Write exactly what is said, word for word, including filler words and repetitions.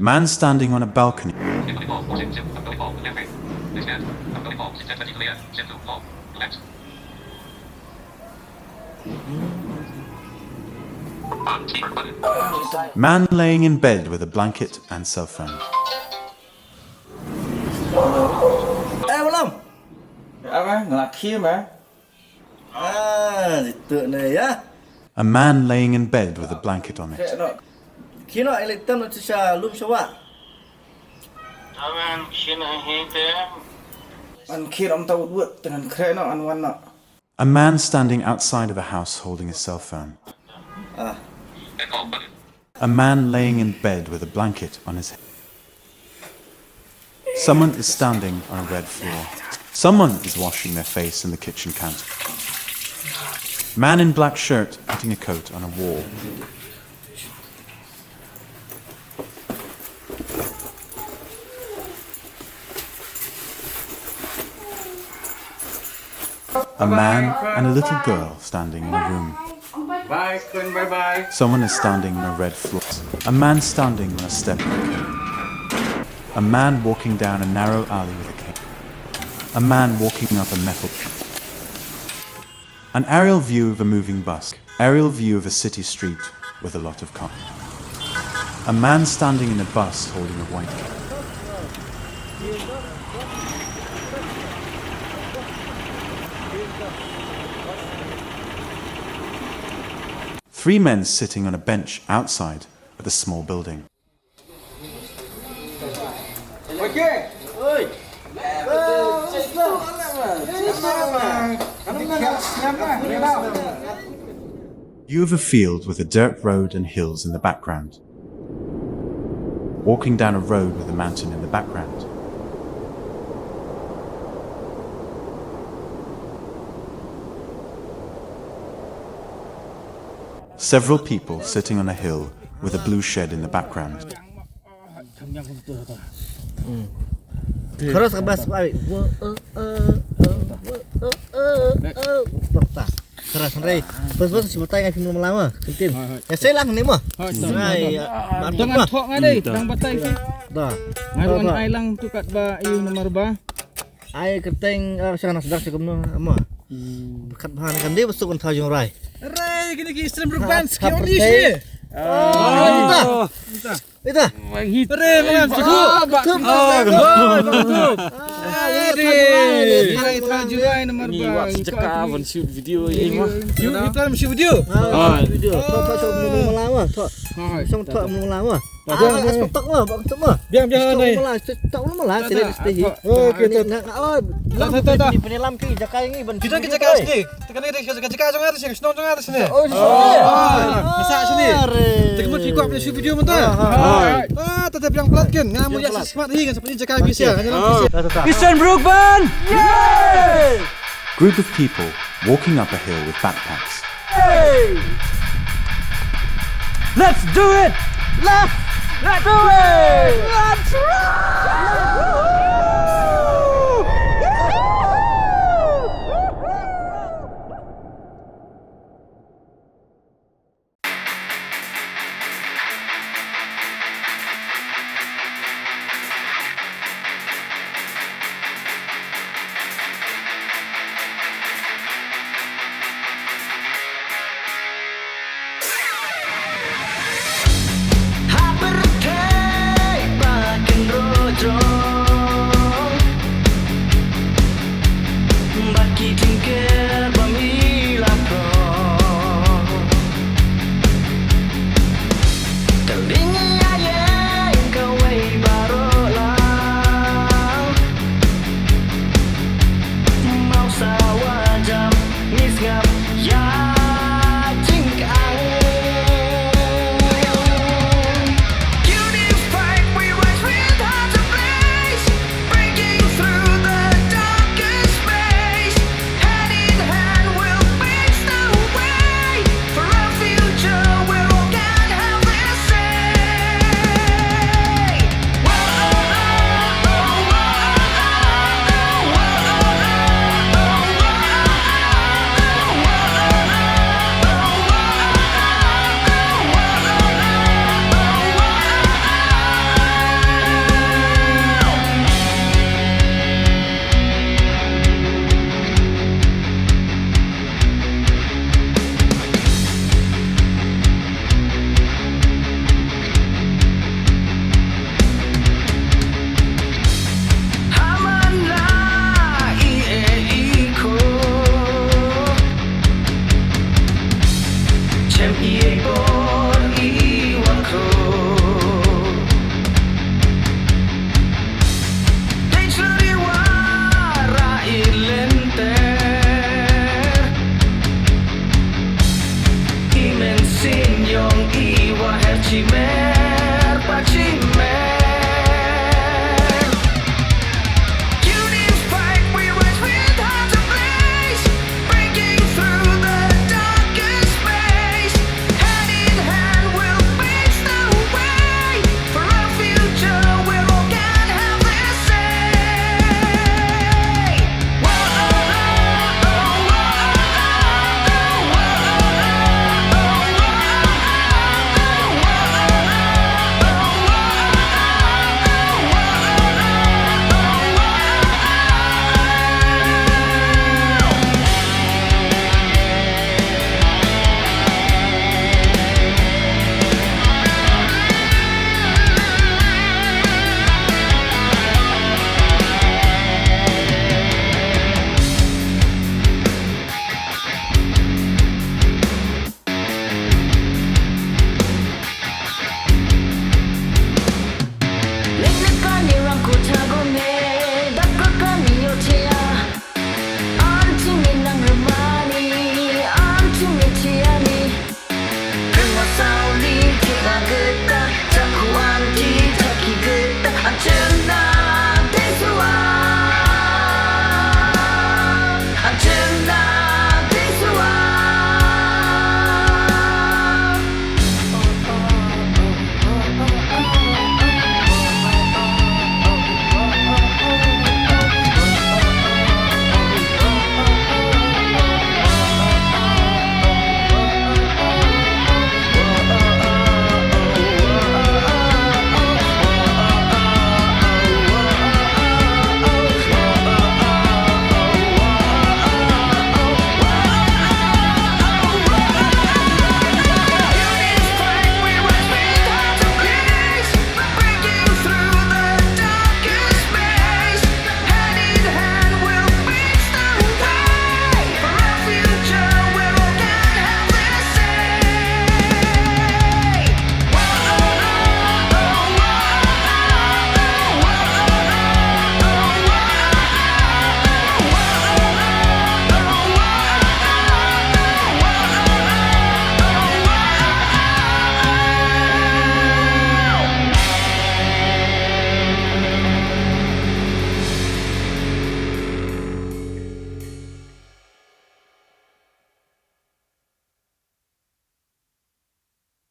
Man standing on a balcony. Man laying in bed with a blanket and cell phone. Eh, Malam. Apa? Ngelaki, Bang? Ah, itu nih ya. A man laying in bed with a blanket on it. Kino ilitem na sha lum shawa. Amen, kino hitem. An kino am tawut wut dengan kreno an wan no. A man standing outside of a house holding a cell phone. Ah. A man laying in bed with a blanket on his head. Someone is standing on a red floor. Someone is washing their face in the kitchen counter. Man in black shirt putting a coat on a wall. A man and a little girl standing in a room. Bye, Quinn, bye bye. Someone is standing on a red floor. A man standing on a step. A man walking down a narrow alley with a cane. A man walking up a metal. An aerial view of a moving bus. Aerial view of a city street with a lot of cars. A man standing in a bus holding a white. Three men sitting on a bench outside of a small building. View of a field with a dirt road and hills in the background. Walking down a road with a mountain in the background. Several people sitting on a hill with a blue shed in the background. Keras kebas bai. Keras nrai. Bas bas si batai ngai film lama. Kentin. Ya saya lang ni mah. Ngai. Tang thok ngai dei, tang batai si. Dah. Ngai wan ai lang tu kat ba iu nomor ba. Ai keteng sha nas dak sha kumno ama. Kat bahan kan dei besuk kan thajung rai. Rai kini ki Eastern Brook Band security ni. Oh. Ita. Ita. Re, mangan, cukup. Ah, cukup. Ah, cukup. Ah, re. Ni wak sejaka ban shoot video ni mah. Shoot, ni plan shoot video. Ah, video. Thok, thok, thok, melawa, thok. Song thok, melawa. Ah, as thok mah, bak thok mah. Biang, biang, nai. Thok melawa, thok melawa, sini, sini. Okey, thok. Nak, nak, oh, penyelam ki, jaka ni ban. Kita ke jaka sini. Tekan ni, jaka jong ngi sini, shnong jong ngi sini. Oh, sini. Masa sini. Tekan mesti kuat punya shoot video mentah. Ah, tetap yang pelat kan. Ngam ya smat hi kan seperti jaka bisa. Eastern Brook Band. Yay! Group of people walking up a hill with backpacks. Hey! Let's do it! Let's, let's do it! Let's ride!